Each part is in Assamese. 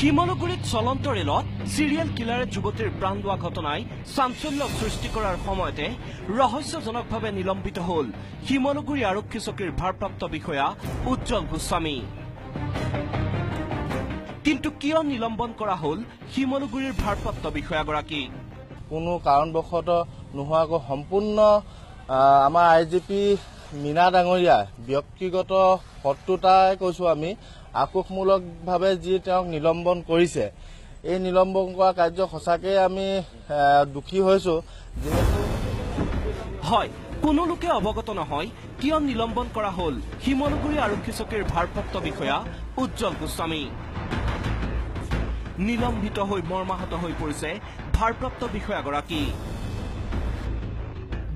শিমলুগুৰিত চলন্ত ৰেলত চিৰিয়েল কিলাৰে যুৱতীৰ প্ৰাণ লোৱা ঘটনাই চাঞ্চল্য সৃষ্টি কৰাৰ সময়তে ৰহস্যজনকভাৱে নিলম্বিত হ'ল শিমলুগুৰি আৰক্ষী চকীৰ ভাৰপ্ৰাপ্ত বিষয়া উজ্জ্বল গোস্বামী। কিন্তু কিয় নিলম্বন কৰা হ'ল শিমলুগুৰিৰ ভাৰপ্ৰাপ্ত বিষয়াগৰাকীক? কোনো কাৰণবশতঃ নোহোৱাকৈ সম্পূৰ্ণ আমাৰ I G P Meena ডাঙৰীয়া ব্যক্তিগত শত্ৰুতাই কৈছোঁ আমি, আক্ৰোশমূলকভাৱে যি তেওঁক নিলম্বন কৰিছে, এই নিলম্বন কৰা কাৰ্য সঁচাকৈয়ে আমি দুখী হৈছোঁ। যিহেতু হয় কোনো লোকে অৱগত নহয় কিয় নিলম্বন কৰা হ'ল শিমলুগুৰি আৰক্ষী চকীৰ ভাৰপ্ৰাপ্ত বিষয়া উজ্জ্বল গোস্বামী। নিলম্বিত হৈ মৰ্মাহত হৈ পৰিছে ভাৰপ্ৰাপ্ত বিষয়াগৰাকী।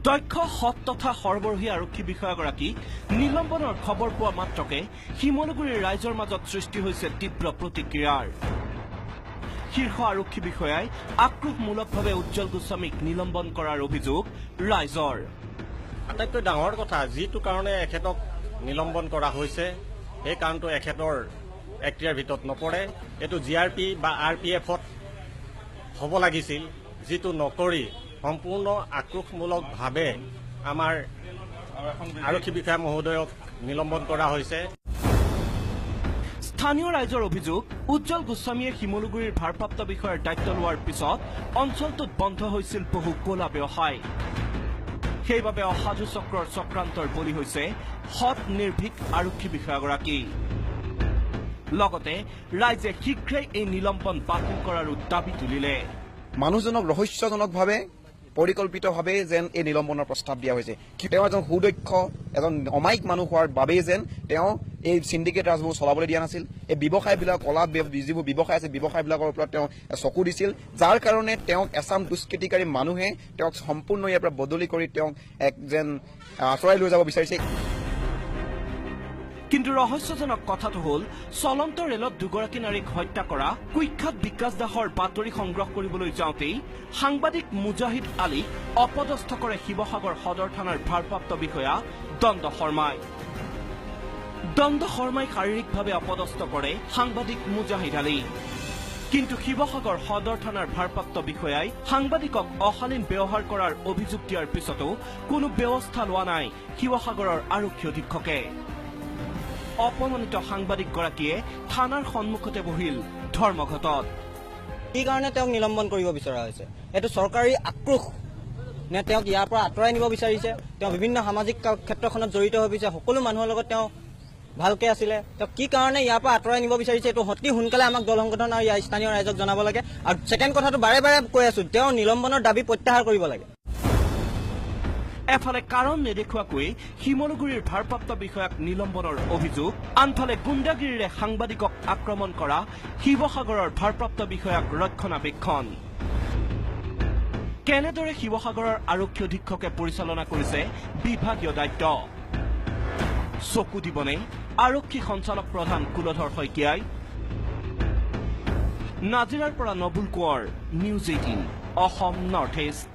দক্ষ সৎ তথা সৰবৰহী আৰক্ষী বিষয়াগৰাকীক নিলম্বনৰ খবৰ পোৱা মাত্ৰকে শিমলুগুৰিৰ ৰাইজৰ মাজত সৃষ্টি হৈছে তীব্ৰ প্ৰতিক্ৰিয়াৰ। শীৰ্ষ আৰক্ষী বিষয়াই আক্ৰোশমূলকভাৱে উজ্জ্বল গোস্বামীক নিলম্বন কৰাৰ অভিযোগ ৰাইজৰ। আটাইতকৈ ডাঙৰ কথা, যিটো কাৰণে এখেতক নিলম্বন কৰা হৈছে সেই কাৰণটো এখেতৰ এক্টিয়াৰ ভিতৰত নপৰে। এইটো জি আৰ পি বা আৰ পি এফত হ'ব লাগিছিল, যিটো নকৰি সম্পূৰ্ণ আক্ৰোশমূলকভাৱে আমাৰ আৰক্ষী বিষয়া মহোদয়ক নিলম্বন কৰা হৈছে। স্থানীয় ৰাইজৰ অভিযোগ, উজ্জ্বল গোস্বামীয়ে শিমলুগুৰিৰ ভাৰপ্ৰাপ্ত বিষয়াৰ দায়িত্ব লোৱাৰ পিছত অঞ্চলটোত বন্ধ হৈছিল বহু ক'লা ব্যৱসায়। সেইবাবে অসাধু চক্ৰৰ চক্ৰান্তৰ বলি হৈছে সৎ নিৰ্ভীক আৰক্ষী বিষয়াগৰাকী। লগতে ৰাইজে শীঘ্ৰেই এই নিলম্বন বাতিল কৰাৰো দাবী তুলিলে। মানুহজনক ৰহস্যজনকভাৱে পৰিকল্পিতভাৱে যেন এই নিলম্বনৰ প্ৰস্তাৱ দিয়া হৈছে। তেওঁ এজন সুদক্ষ, এজন অমায়িক মানুহ হোৱাৰ বাবেই যেন তেওঁ এই চিণ্ডিকেট ৰাজবোৰ চলাবলৈ দিয়া নাছিল। এই ব্যৱসায়বিলাক, কলা যিবোৰ ব্যৱসায় আছে, ব্যৱসায়বিলাকৰ ওপৰত তেওঁ চকু দিছিল, যাৰ কাৰণে তেওঁক এচাম দুষ্কৃতিকাৰী মানুহে তেওঁক সম্পূৰ্ণ ইয়াৰ পৰা বদলি কৰি তেওঁক এক যেন আঁতৰাই লৈ যাব বিচাৰিছে। কিন্তু ৰহস্যজনক কথাটো হ'ল, চলন্ত ৰেলত দুগৰাকী নাৰীক হত্যা কৰা কুখ্যাত বিকাশ দাসৰ বাতৰি সংগ্ৰহ কৰিবলৈ যাওঁতেই সাংবাদিক মুজাহিদ আলীক অপদস্থ কৰে শিৱসাগৰ সদৰ থানাৰ ভাৰপ্ৰাপ্ত বিষয়া দণ্ড শৰ্মাই। দণ্ড শৰ্মাই শাৰীৰিকভাৱে অপদস্থ কৰে সাংবাদিক মুজাহিদ আলী। কিন্তু শিৱসাগৰ সদৰ থানাৰ ভাৰপ্ৰাপ্ত বিষয়াই সাংবাদিকক অশালীন ব্যৱহাৰ কৰাৰ অভিযোগ দিয়াৰ পিছতো কোনো ব্যৱস্থা লোৱা নাই শিৱসাগৰৰ আৰক্ষী অধীক্ষকে। অপমানিত সাংবাদিকগৰাকীয়ে থানাৰ সন্মুখতে বহিল ধৰ্মঘটত। কি কাৰণে তেওঁক নিলম্বন কৰিব বিচৰা হৈছে? এইটো চৰকাৰী আক্ৰোশ নে তেওঁক ইয়াৰ পৰা আঁতৰাই নিব বিচাৰিছে? তেওঁ বিভিন্ন সামাজিক ক্ষেত্ৰখনত জড়িত হৈ পৰিছে, সকলো মানুহৰ লগত তেওঁ ভালকে আছিলে, তেওঁ কি কাৰণে ইয়াৰ পৰা আঁতৰাই নিব বিচাৰিছে এইটো অতি সোনকালে আমাক দল সংগঠন আৰু ইয়াৰ স্থানীয় ৰাইজক জনাব লাগে। আৰু ছেকেণ্ড কথাটো বাৰে বাৰে কৈ আছো, তেওঁ নিলম্বনৰ দাবী প্ৰত্যাহাৰ কৰিব লাগে। এফালে কাৰণ নেদেখুৱাকৈ শিমলুগুৰিৰ ভাৰপ্ৰাপ্ত বিষয়াক নিলম্বনৰ অভিযোগ, আনফালে গুণ্ডাগিৰিৰে সাংবাদিকক আক্ৰমণ কৰা শিৱসাগৰৰ ভাৰপ্ৰাপ্ত বিষয়াক ৰক্ষণাবেক্ষণ। কেনেদৰে শিৱসাগৰৰ আৰক্ষী অধীক্ষকে পৰিচালনা কৰিছে বিভাগীয় দায়িত্ব? চকু দিবনে আৰক্ষী সঞ্চালক প্ৰধান কুলধৰ শইকীয়াই? নাজিৰাৰ পৰা Nabul Konwar, news 18, Assam north east.